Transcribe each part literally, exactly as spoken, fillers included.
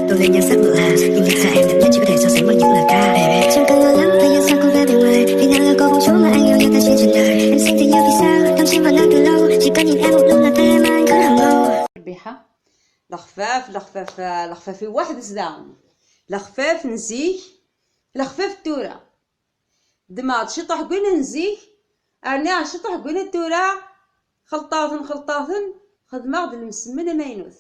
또 내 녀석 몰라. 이 녀석 의 눈치 그래서 생활 이유가. Baby, 잠깐 놀란 내 녀석 고백을 해. 비난을 거고 조만 알려야 다시 진다. M C 도 여기서 당신만 안 들어. 시간이 아무 눈앞에만 그런 거. Rbiḥa. Lexfaf, lexfaf, lexfaf i waḥed zdaɣen. Lexfaf n zik, lexfaf n tura. Ddmeɣ-d ciṭuḥ n win n zik, rniɣ ciṭuḥ n win n tura, xelṭeɣ-ten, xelṭeɣ-ten, xedmeɣ-d lemsemmen amaynut.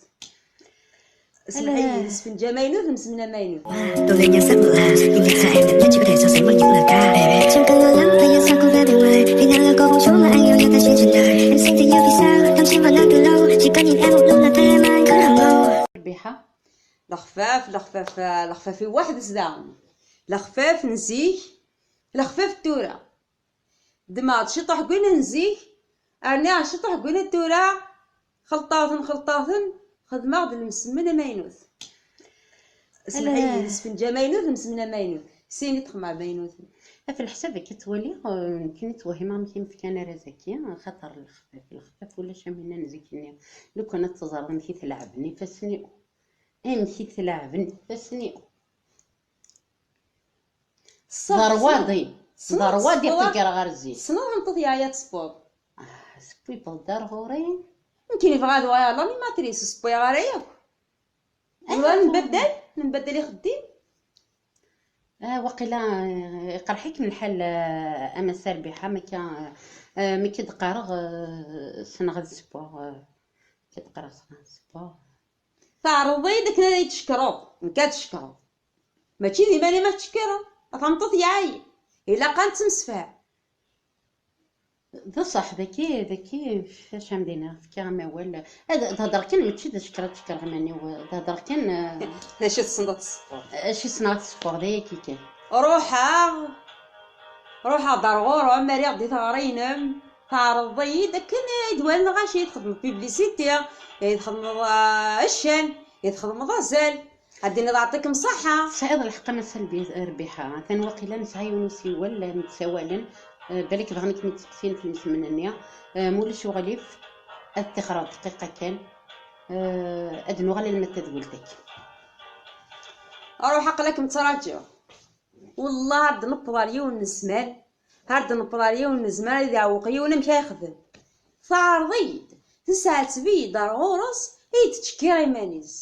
Semmeḥ-iyi, lesfenǧ amaynut, lemsemmen amaynut. 또 내 녀석 몰라. 이 녀석 의 눈치 그래서 생활 이유가. Baby, 잠깐 놀란 내 녀석 고백을 해. 비난을 거고 조만 알려야 다시 진다. M C 도 여기서 당신만 안 들어. 시간이 아무 눈앞에만 그런 거. Rbiḥa. Lexfaf, lexfaf, lexfaf i waḥed zdaɣen. Lexfaf n zik, lexfaf n tura. Ddmeɣ-d ciṭuḥ n win n zik, rniɣ ciṭuḥ n win n tura, xelṭeɣ-ten, xelṭeɣ-ten, xedmeɣ-d lemsemmen amaynut. Semmeḥ-iyi, lesfenǧ amaynut, lemsemmen amaynut. Sin i texmeɛ amaynuten. Ɣef leḥsab akka ttwaliɣ, eh, nekkini ttwehhimeɣ amek i m-fkan arraz-agi, axaṭer lexfaf, lexfaf ulac am winna n zik-nni. Lukan ad teẓreḍ amek i t-leɛben ifassen-iw. Amek i t-leɛben ifassen-iw. D rrwaḍi. D rrwaḍi i ṭeggreɣ ɣer zik. Tessneḍ ɣer tmeṭṭut yeɛya ad tesewweḍ? Ah, sewwibeɣ-d ar ɣur-i. Nekkini bɣiɣ ad uɣaleɣ d l'animatrice, ur sewwiɣ ara yakk. Aywa, nembaddal, nembaddal ixeddim. Ah, waqila, eh, iqerḥ-ikem lḥal, eh, a Massa Rbiḥa, ma akka, eh, mi k-id-qqareɣ, eh, ssneɣ ad ssewweɣ, eh, mi k-id-qqareɣ ssneɣ ad ssewweɣ. Teɛreḍ-iyi-d akken ad iyi-tcekkreḍ, nekk ad tcekkreḍ. Mačči d iman-im ad tcekkreḍ, a tameṭṭut yeɛyan. Ilaq ad nettemsefham. D ṣṣeḥ, daki, daki, acu am dina, fkiɣ-am awal. Ad, d hedreɣ kan, mačči d acekker ad cekkreɣ iman-iw, d hedreɣ kan, eh, D acu tessneḍ ad tessewweḍ? Acu ssneɣ ad ssewweɣ, d ayagi kan. Ruḥeɣ, ruḥeɣ-d ar ɣur-m, rriɣ-d i teɣri-inem, teɛreḍeḍ-iyi-d akken i d-walaɣ acu i txedmeḍ publicité, i txedmeḍ, ah, ccan, i txedmeḍ azal. Ad d-tiniḍ yeɛṭikem ṣṣeḥḥa. Tesɛiḍ lḥeqq a Massa Rbiḥa. Atan waqila nesɛa yiwen usiwel, eh, nettsawalen. Eh, balak bɣan ad kem-id-seqsin f lemsemmen-nni. Eh, ma ulac uɣilif, ad ṭṭixreɣ dqiqa kan. Eh, ad nuɣal alma d tadwilt-agi. Ruḥ, aql-akem ttraǧuɣ. Wellah ar d-newweḍ ar yiwen n zzman, ar d-newweḍ ar yiwen n zzman ad iɛewweq yiwen amek ara yexdem. Teɛreḍ-iyi-d, tesɛetteb-iyi-d ar ɣur-s, i d-tettcekkir iman-is.